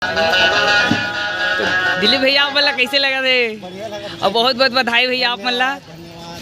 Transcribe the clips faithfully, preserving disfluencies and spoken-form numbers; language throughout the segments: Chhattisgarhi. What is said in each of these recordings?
तो दिलीप भैया, आप मन ला कैसे लगा थे? बढ़िया लगा। और बहुत बहुत बधाई भैया आप मन ला। धन्यवाद।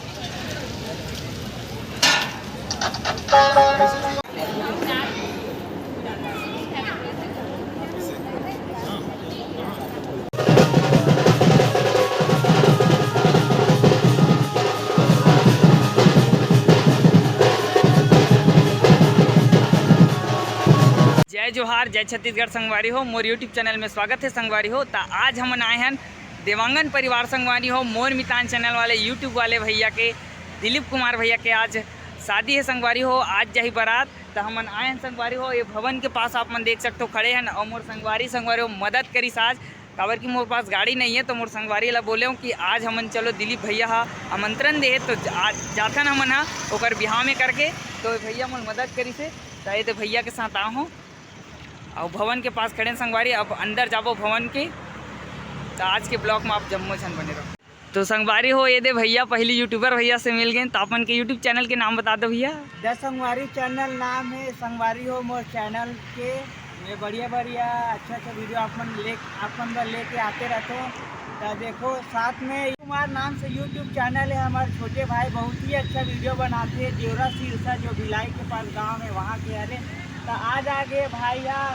जय जोहार, जय छत्तीसगढ़ संगवारी हो, मोर YouTube चैनल में स्वागत है संगवारी हो। त आज हमन आए हन देवांगन परिवार संगवारी हो, मोर मितान चैनल वाले YouTube वाले भैया के, दिलीप कुमार भैया के आज शादी है संगवारी हो, आज जाही बारात। त हमन आए हन संगवारी हो, ये भवन के पास आप मन देख सकते हो खड़े हन, और मोर संगवारी संगवारी हो मदद करिस आज, काबर कि मोर पास गाड़ी नहीं है, तो मोर संगवारी ला बोले हूँ कि आज हमन चलो, दिलीप भैया हा आमंत्रण दे हे, तो जा-, जाथन हमन हा ओकर बिहाव में करके। तो भैया मोर मदद करिस हे, त ये तो भैया के साथ आ हूँ, और भवन के पास खड़े हैं संगवारी। अब अंदर जाबो भवन के, तो आज के ब्लॉग में आप जम्मो झन बने रहो। तो संगवारी हो, ये दे भैया, पहली यूट्यूबर भैया से मिल गए। तो अपन के YouTube चैनल के नाम बता दो भैया। द संगवारी चैनल नाम है संगवारी हो मोर चैनल के। मैं बढ़िया बढ़िया अच्छा अच्छा वीडियो आप मन ले, आप मन बर लेके आते रहता हूँ। तो देखो, साथ में कुमार नाम से YouTube चैनल है हमारे छोटे भाई, बहुत ही अच्छा वीडियो बनाते हैं। देवरा सिरसा जो भिलाई के पास गांव है, वहाँ के हरे। तो आज आ गए भाई यहाँ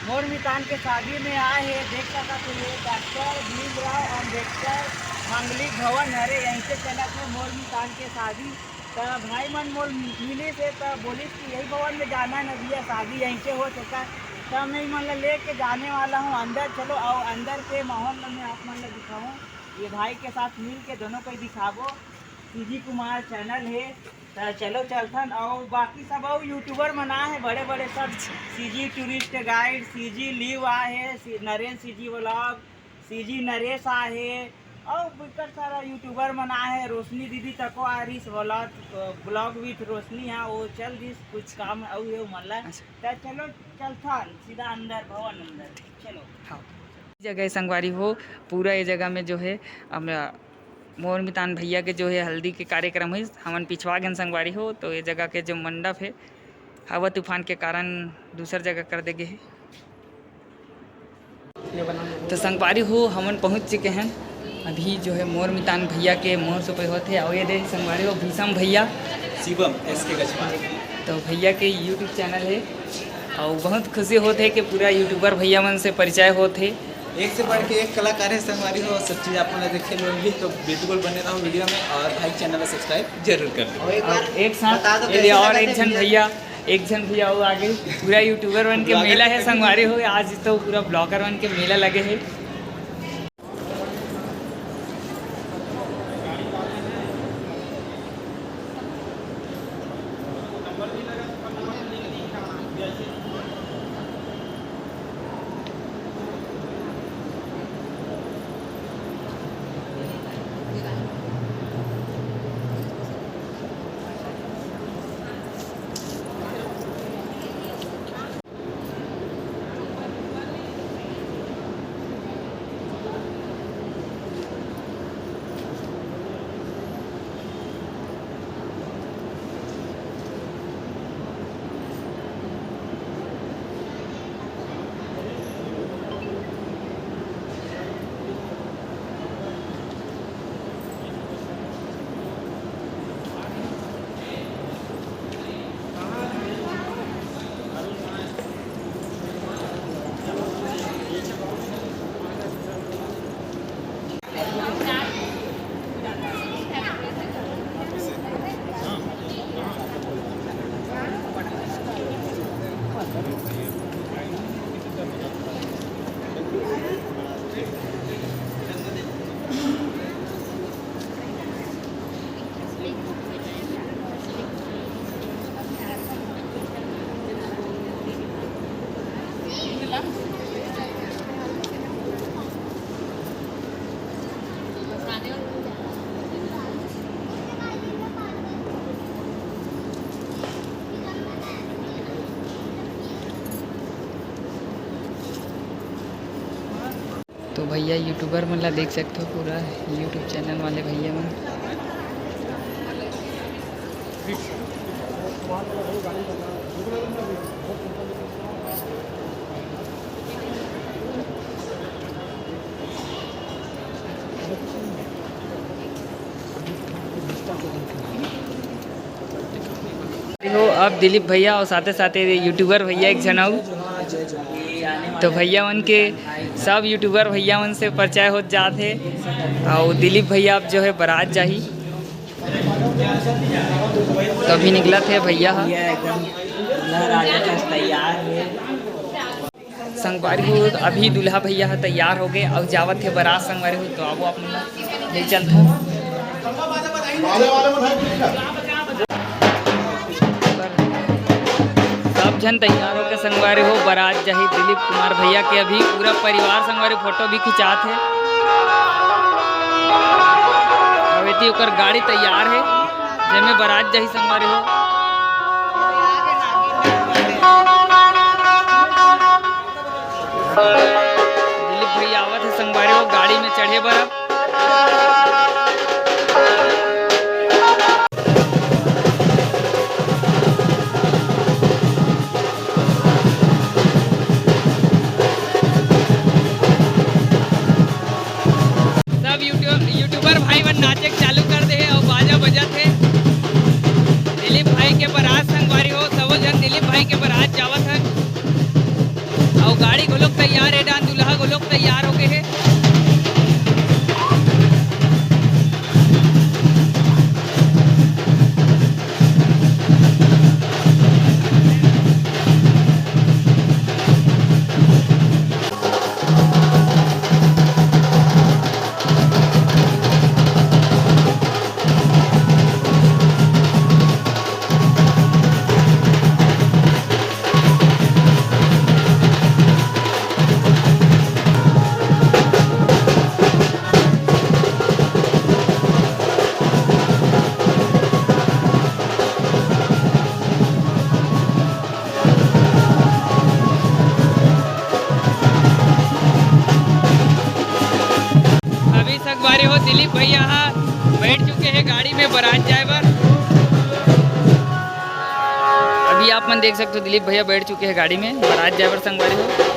मोर मितान के शादी में आए हे, देख सकत हो, ये डॉक्टर भीमराव अंबेडकर मांगलिक भवन हरे, यहीं से चलत हे मोर मितान के शादी। त भाई मन मोर मिले से त बोलिस कि यही भवन में जाना है ना भैया, शादी यहीं से होत हे का। त मैं मन ला लेके जाने वाला हूँ अंदर। चलो, आओ अंदर के माहौल ला मैं आप मन ला दिखाऊँ। ये भाई के साथ मिल के दोनों को ही दिखाबो। सीजी कुमार चैनल है। त चलो चलथन, अउ बाकी सब अउ यूट्यूबर मन आए हे बड़े बड़े सब, CG tourist guide, CG live आए हे, सी-, Naresh CG vlog, CG Naresh आए हे, अउ बिकट सारा यूट्यूबर मन आए हे। रोशनी दीदी तको आ रहीस व्लॉग, व्लॉग विथ रोशनी हा, वो चल दिस कुछ काम अउ हे मन ला। अच्छा। त चलो चलथन सीधा अंदर, भवन अंदर, चलो। हाँ। जगह संगवारी हो, पूरा ये जगह में जो है हम मोर मितान भैया के जो है हल्दी के कार्यक्रम होइस, हमन पिछवा गेन संगवारी हो, तो ये जगह के जो मंडप है हवा तूफान के कारण दूसर जगह कर दे गे हे। तो संगवारी हो, हमन पहुंच चुके हैं अभी जो है मोर मितान भैया के मोर सुपई होत हे। और ये दे संगवारी हो, भीषम भैया, शिवम एस के गजपा। तो भैया के YouTube चैनल है और बहुत खुशी होत हे कि पूरा यूट्यूबर भैया मन से परिचय होत हे। एक से बढ़ के एक कलाकार है संगवारी हो, सब चीज आप मन ला देखे लो मिलही, तो बिल्कुल बने रहो वीडियो में और भाई चैनल ला सब्सक्राइब जरूर कर दो। और एक और बार एक साथ बता दो ये कैसे और लगा एक था झन वीडियो? भैया, एक झन भैया वो आगे, पूरा यूट्यूबर मन के ब्लॉगर मेला के है फैमिली। संगवारी हो, आज तो पूरा ब्लॉगर मन के मेला लगे है। तो भैया यूट्यूबर मन ला देख सकते हो, पूरा YouTube चैनल वाले भैया मन। अब दिलीप भैया अउ साथे साथे YouTuber भैया एक झन अउ, तो भैया मन के, सब YouTuber भैया मन से परिचय होत जात हे। अउ दिलीप भैया अब जो है बारात जाही, तो अभी निकलत हे भैया ह। ये एकदम दूल्हा राजा का तैयार है। संगवारी हो, अभी दूल्हा भैया ह तैयार हो गए अउ जावत हे बारात संगवारी हो, तो आबो आप मन ला ले चलथन। सब झन तैयार होके संगवारी हो, बारात जाही दिलीप कुमार भैया के। अभी पूरा परिवार संगवारी फोटो भी खिंचात हे। अउ एती ओकर गाड़ी तैयार हे, जेमे बारात जाही संगवारी हो। दिलीप भैया आवत हे संगवारी हो गाड़ी में चढ़े बर। अब सब YouTube, YouTuber भाई मन नाचे के चालू कर दे हे अउ बाजा बजत हे। दिलीप भाई के बारात संगवारी हो, सबो झन दिलीप भाई के बारात जावत हन। अउ गाड़ी घलोक तैयार हे, डान दूल्हा घलोक तैयार हो गए हे। अभी संगवारी हो, दिलीप भैया हा बैठ चुके हैं गाड़ी में बारात जाए बर। अभी आप मन देख सकते हो, दिलीप भैया बैठ चुके हैं गाड़ी में बारात जाए बर संगवारी हो।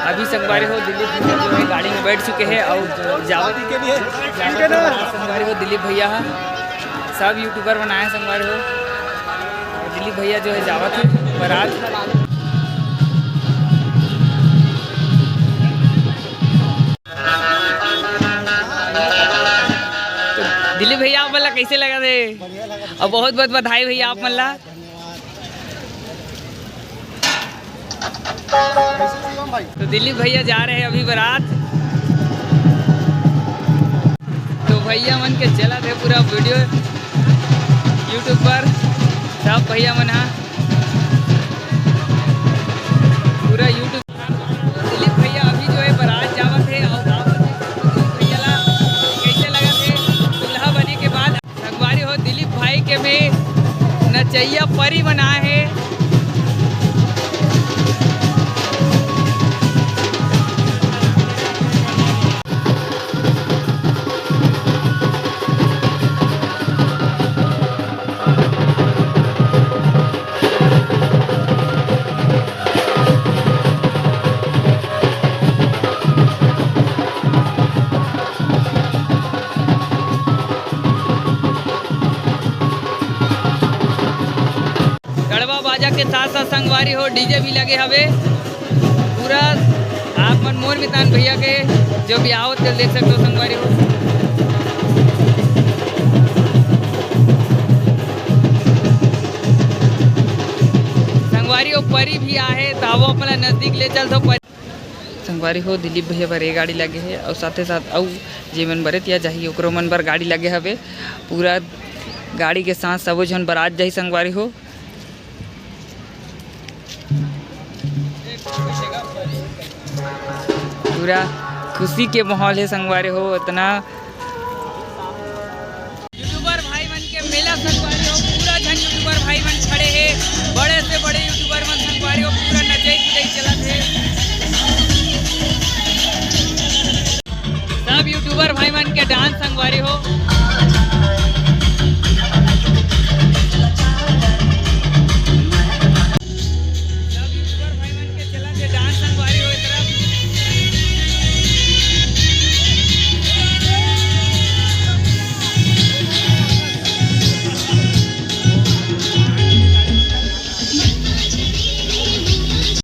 अभी संगवारी हो, दिलीप भैया जो है गाड़ी में बैठ चुके हैं और जावत के लिए संगवारी हो दिलीप भैया है, सब YouTuber बनाए संगवारी हो। और दिलीप भैया जो है जावत है बारात। तो दिलीप भैया आप मन ला कैसे लगा थे? और बहुत बहुत बधाई भैया आप मन ला। तो दिलीप भैया जा रहे हैं अभी बारात। तो भैया मन के चलत हे पूरा video YouTube पर, सब भैया मन हा पूरा YouTube। दिलीप भैया अभी जो है बारात जावत हे और गाँव भैया ला कैसे लगत हे दूल्हा बने के बाद? संगवारी हो, दिलीप भाई के में नचैया परी बनाए हे। के साथ साथ संगवारी हो, डीजे भी लगे हवे। पूरा आप मन मोर मितान भैया के जो भी आवत, तेल देख सकते हो संगवारी हो। संगवारी हो, परी भी आहे, त वो अपना नजदीक ले चल तो परी। संगवारी हो, दिलीप भैया बर ये गाड़ी लगे हे, अउ साथे साथ अउ जे मन बरतिया जाही, ओकरो मन बर गाड़ी लगे हवे। पूरा गाड़ी के साथ सबो झन बरात जाही संगवारी हो। पूरा खुशी के माहौल हे संगवारी हो। इतना यूट्यूबर भाई मन के मेला संगवारी हो, पूरा झन यूट्यूबर भाई मन खड़े हे, बड़े से बड़े यूट्यूबर मन संगवारी हो, पूरा नचई कुदई चलत हे। सब यूट्यूबर भाई मन के डांस संगवारी हो।